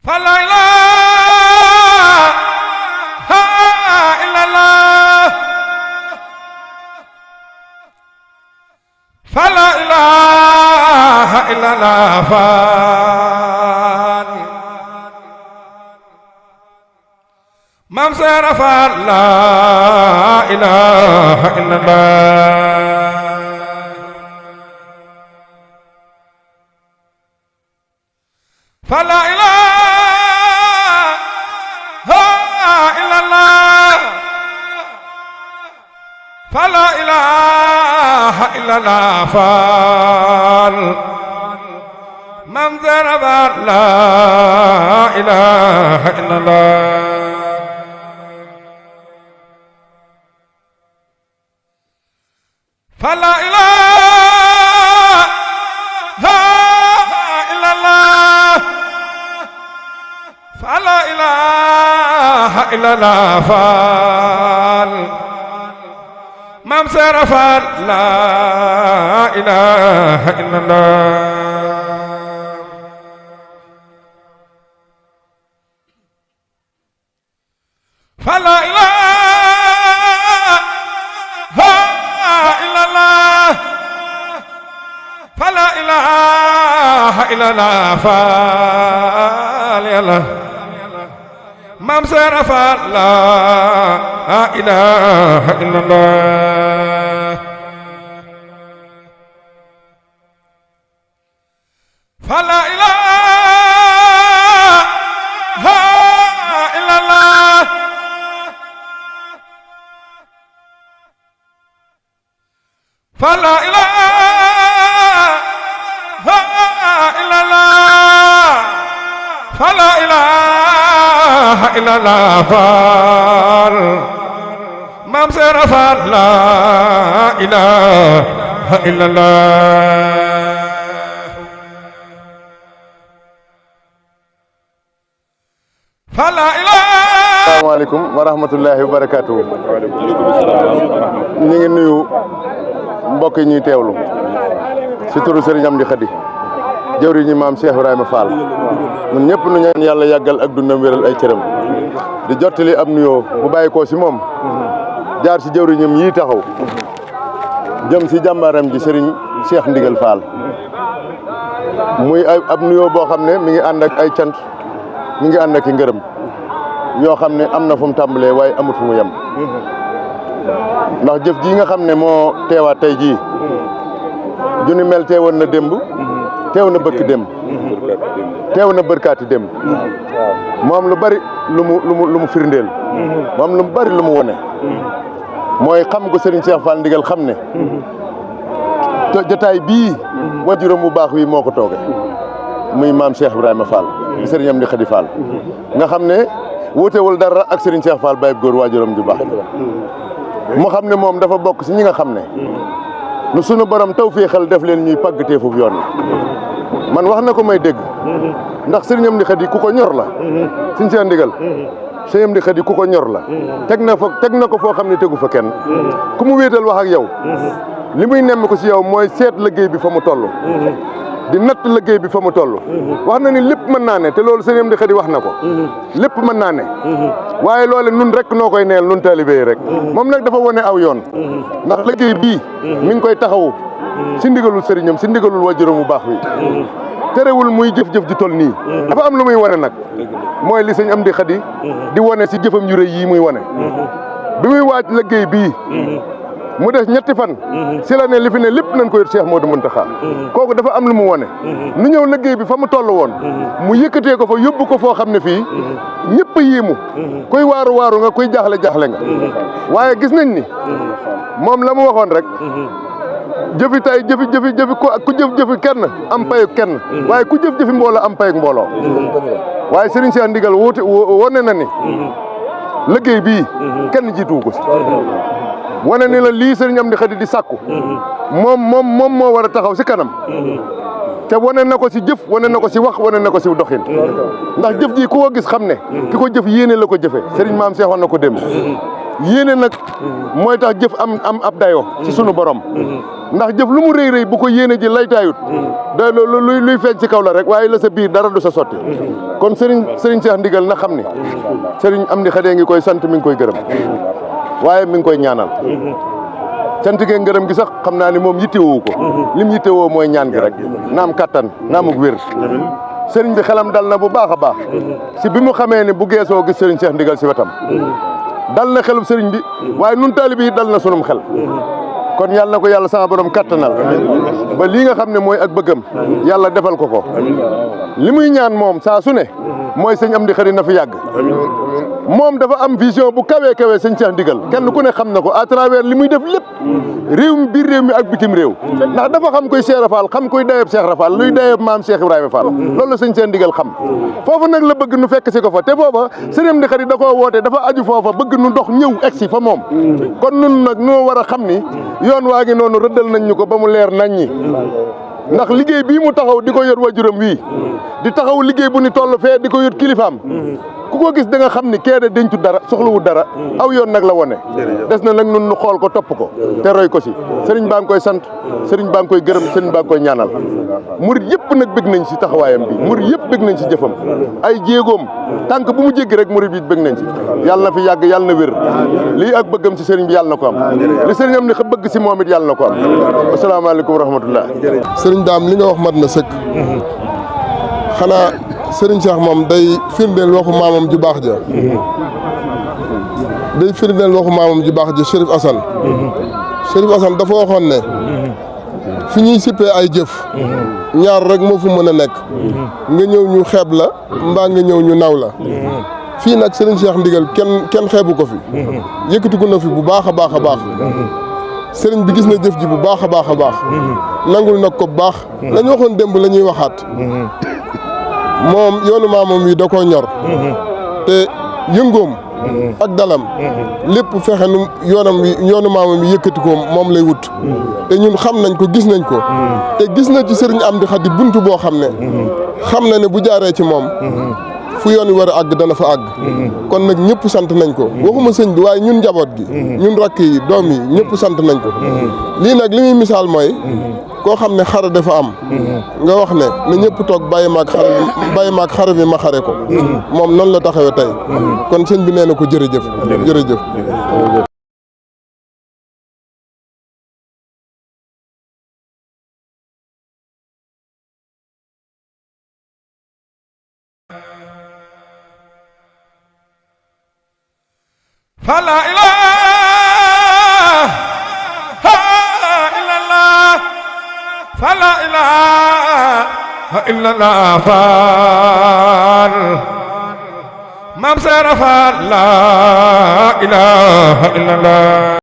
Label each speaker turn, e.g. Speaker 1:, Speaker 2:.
Speaker 1: فلا إله إلا الله فلا إله إلا الله فاني مام سرف لا إله إلا الله فلا إله إلا الله فلا إله إلا الله فال من ذرب لا إله إلا الله فلا إله إلا الله فلا إله إلا الله فال مام سرف لا إله إلا الله فلا إله إلا الله فلا إله إلا الله فال يلا مام سرف لا إله إلا الله فلا إله إلا الله فلا إله إلا الله فلا إله إلا الله فال مام سرف لا إله إلا الله فلا إله.
Speaker 2: Asalaamaaleykum wa rahmatullahi wa barakaatu. ñu ngi nuyu mbokk yi ñuy teewlu si turu Serigne Amdi Khady jëwriñu maam Cheikh Ibrahima Fall ñun ñëpp nu ñaan yàlla yàggal ak dundam wéral ay cëram di jottali ab nuyoo bu bàyyi ko si moom jaar si jëwriñam yii taxaw jëm si jàmbaaram ji Serigne Cheikh Ndigal Fall muy ab nuyoo boo xam ne mi ngi ànd ak ay cant mi ngi ànd ak i ngërëm yoo xam ne am na fu mu tàmbalee waaye amut fu mu yem ndax jëf ji nga xam ne moo teewaat tey jii junni mel teewoon na démb teew na bëkk démb teew na bërkaati démb moom lu bari lu mu firndeel moom lu bari lu mu wone mooy xam ko Serigne Cheikh Fall Ndigal xam ne jotaay bii wajuram bu baax wi moo ko tooge muy maam Cheikh Ibrahima Fall di Serigne Amdi Khady Fall nga xam ne wutewul dara ak Serigne Cheikh Fall Baye góor waajuram ju baax mu xam ne moom dafa bokk si ñi nga xam ne lu sunu borom taw fii xel def leen ñuy pàggatee foofu yoon man wax na ko may dégg ndax Serigne Amdi Khady ku ko ñor la Serigne Cheikh Ndigal Serigne Amdi Khady ku ko ñor la teg na ko foo xam ne tegu fa kenn ku mu wéetal wax ak yow li muy nemm ko si yow mooy seet liggéey bi fa mu toll di natt liggéey bi fa mu toll wax na ni lépp mën naa ne te loolu Serigne Amdi Khady wax na ko lépp mën naa ne waaye loole nun rek noo koy neel nun taalibe yi rek moom nag dafa wone aw yoon ndax liggéey bii mi ngi koy taxawu si ndigalul sëriñam si ndigalul wajuram bu baax wi terewul muy jëf-jëf ji toll nii dafa am lu muy wane nag mooy li Serigne Amdi Khady di wane si jëfam yu rëy yii muy wane bi muy waaj liggéey bii mu des ñetti fan si la ne li fi ne lépp nañ ko yët Cheikh Modou Mountakha kooku dafa am lu mu wone nu ñëw liggéey bi fa mu toll woon mu yëkkatee ko fa yóbbu ko foo xam ne fii ñëpp a yéemu kuy waaru nga kuy jaaxle nga waaye gis nañ ni moom la mu waxoon rek jëfi tay jëfi ku jëf-jëfi kenn am payu kenn waaye ku jëf-jëfi mbooloo am payuk mbooloo waaye Serigne Cheikh Ndigal wone na ni liggéey bii kenn jiituwu ko si wane ni la lii Serigne Amdi Khady di sàkku moom moo war a taxaw si kanam te wane na ko si jëf wane na ko si wax wane na ko si doxin ndax jëf ji ku ko gis xam ne ki ko jëf yéene la ko jëfe Serigne maam Cheikh wax na ko dem yéene nag mooy tax jëf am ab dayoo ci sunu borom ndax jëf lu mu rëy rëy bu ko yéene ji laytaayut da luy feeñ ci kaw la rek waaye la sa biir dara du sa sotti kon Serigne Cheikh Ndigal na xam ni Serigne Amdi Khady ngi koy sant mi ngi koy gërëm waaye mi ngi koy ñaanal cant gee ngërëm gi sax xam naa ni moom yittewoo ko lim yittewoo mooy ñaan gi rek naam kattan naamuk wér Serigne bi xelam dal na bu baax a baax si bi mu xamee ne bu geesoo gis Serigne Cheikh Ndigal si wetam dal na xelum Serigne bi waaye nun taalibe yi dal na sunum xel kon yàlla na ko yàlla sama borom kattanal ba lii nga xam ne mooy ak bëggam yàlla defal ko ko li muy ñaan moom saa su ne mooy sëñ Amdi Khady na fi yàgg moom dafa am vision bu kawee kawee sëñ Cheikh Ndigal kenn ku ne xam na ko à travers li muy def lépp réew mi biir réew mi ak bitim réew ndax dafa xam koy Cheikh Rafal xam koy dayeb Cheikh Rafal luy dayeb maam Cheikh Ibrahima Fall loolu la sëñ Cheikh Ndigal xam foofu nag la bëgg nu fekk si ko fa te booba sëñ Amdi Khady da koo woote dafa aju foofa bëgg nu dox ñëw egsi fa moom kon nun nag noo war a xam ni yoon waa ngi noonu rëddal nañ ñu ko ba mu leer nañ ñi ndax liggéey bii mu taxaw di ko yor wajuram wii di taxaw liggéey bu ni toll fee di ko yor kilifaam ku ko gis da nga xam ni kee de dencu dara soxlawul dara aw yoon nag la wone des na nag nun nu xool ko topp ko te roy ko si sëriñ baa ngi koy sant sëriñ baa ngi koy gërëm sëriñ baa ngi koy ñaanal murit yëpp nag bëgg nañ si taxawaayam bi murit yëpp bëgg nañ si jëfam ay jéegoom tànk bu mu jéggi rek murit yi bëgg nañ si yàlla na fi yàgg yàlla na wér lii ak bëggam si sëriñ bi yàlla na ko am li sëriñ am ni bëgg si moom it yàlla na ko am asalaamaaleykum wa rahmatullah
Speaker 3: sëriñ Daam li nga wax mat na sëkk xanaa sëriñ Cheikh moom day firndeel waxu maamam ju baax ja day firndeel waxu maamam ju baax ja Chérif Assane Chérif Assane dafa waxoon ne fi ñuy sippee ay jëf ñaar rek moo fu mën a nekk nga ñëw ñu xeeb la mbaa nga ñëw ñu naw la fii nag sëriñ Cheikh Ndigal kenn xeebu ko fi yëkkatiku na fi bu baax a baax a baax sëriñ bi gis na jëf ji bu baax a baax a baax nangul nag ko bu baax la ñu waxoon démb la ñuy waxaat moom yoonu maamam yi da koo ñor te yëngoom ak dalam lépp fexe nu yoonu maamam yi yëkkati ko moom lay wut te ñun xam nañ ko gis nañ ko te gis na ci sëriñ Amdi Khady buntu boo xam ne xam na ne bu jaaree ci moom fu yoon wi war a àgg dana fa àgg kon nag ñëpp sant nañ ko waxuma sëñ bi waaye ñun njaboot gi ñun rakk yi doom yi ñëpp sant nañ ko lii nag li muy misaal mooy koo xam ne xare dafa am nga wax ne na ñëpp toog bàyyi maag xare bi ma xare ko moom noonu la taxawee tey kon sëñ bi nee na ko jërëjëf jërëjëf
Speaker 1: فلا إله إلا الله فلا إله إلا الله فال مام سرف لا إله إلا الله